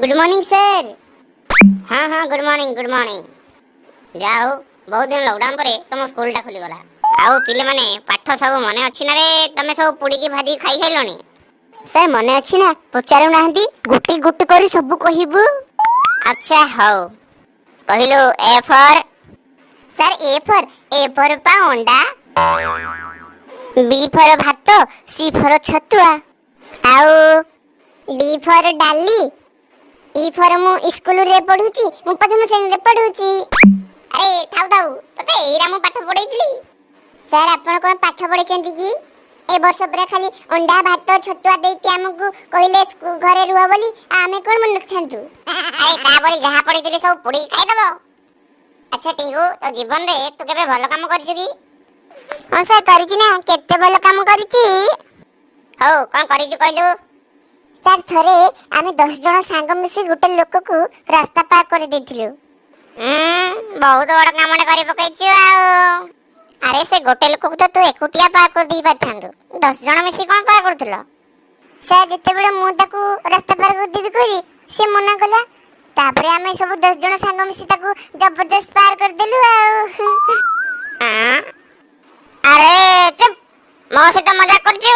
Good morning sir. ହଁ, good morning, good morning. ଯାହା ହଉ, ବହୁତ ଦିନ ଲକଡାଉନ ପରେ ତମ ସ୍କୁଲଟା ଖୋଲିଗଲା। ଆଉ ପିଲାମାନେ, ପାଠ ସବୁ ମନେ ଅଛି ନା ରେ ତମେ ସବୁ ପୋଡ଼ିକି ଭାଜିକି ଖାଇସାରିଲଣି? ସାର୍, ମନେ ଅଛି ନା, ପଚାରୁନାହାନ୍ତି, ଗୋଟି ଗୋଟି କରି ସବୁ କହିବୁ। ଆଚ୍ଛା ହଉ, କହିଲୁ A for? Sir, A for ପା ଅଣ୍ଡା, ବି ଫର ଭାତ, ସି ଫର ଛତୁଆ, ଆଉ ଡି ଫର ଡାଲି, ଇ ଫର ମୁଁ ସ୍କୁଲରେ ପଢୁଛି, ମୁଁ ପ୍ରଥମ ଶ୍ରେଣୀରେ ପଢୁଛି। ଆରେ ଥାଉ ଥାଉ, ତତେ ଏଇରା ମୁଁ ପାଠ ପଢେଇଥିଲି? ସାର୍, ଆପଣ କଣ ପାଠ ପଢେଇଛନ୍ତି କି? ଏ ବର୍ଷ ପୁରା ଖାଲି ଅଣ୍ଡା, ଭାତ, ଛତୁଆ ଦେଇକି ଆମକୁ କହିଲେ ଘରେ ରୁହ ବୋଲି, ଆଉ ଆମେ କଣ ମନେ ରଖିଥାନ୍ତୁ? ଆରେ ତା ବୋଲି ଯାହା ପଢେଇଥିଲି ସବୁ ପୋଡିକି ଖାଇଦବ? ଆଚ୍ଛା ଟିଙ୍ଗୁ, ତୋ ଜୀବନରେ ତୁ କେବେ ଭଲ କାମ କରିଛୁ କି? ହଁ ସାର୍, କରିଛି ନା, କେତେ ଭଲ କାମ କରିଛି। ହଉ, କଣ କରିଛୁ କହିଲୁ? ସାର୍, ଥରେ ଆମେ 10 ଜଣ ସାଙ୍ଗ ମିଶି ଗୋଟେ ଲୋକକୁ ରାସ୍ତା ପାର କରିଦେଇଥିଲୁ। ବହୁତ ବଡ କାମଟେ କରି ପକେଇଛୁ ଆଉ। ଆରେ, ସେ ଗୋଟେ ଲୋକକୁ ତ ତୁ ଏକୁଟିଆ ପାର କରିଦେଇ ପାରିଥାନ୍ତୁ, 10 ଜଣ ମିଶି କଣ ପାର କରୁଥିଲ? ସାର୍, ଯେତେବେଳେ ମୁଁ ତାକୁ ରାସ୍ତା ପାର କରିଦେବି କହିଲି, ସେ ମନା କଲା। ତାପରେ ଆମେ ସବୁ 10 ଜଣ ସାଙ୍ଗ ମିଶି ତାକୁ ଜବରଦସ୍ତ ପାର କରିଦେଲୁ ଆଉ। ଆଁ? ଆରେ ଚୁପ୍, ମୋ ସହିତ ମଜା କରୁଛୁ?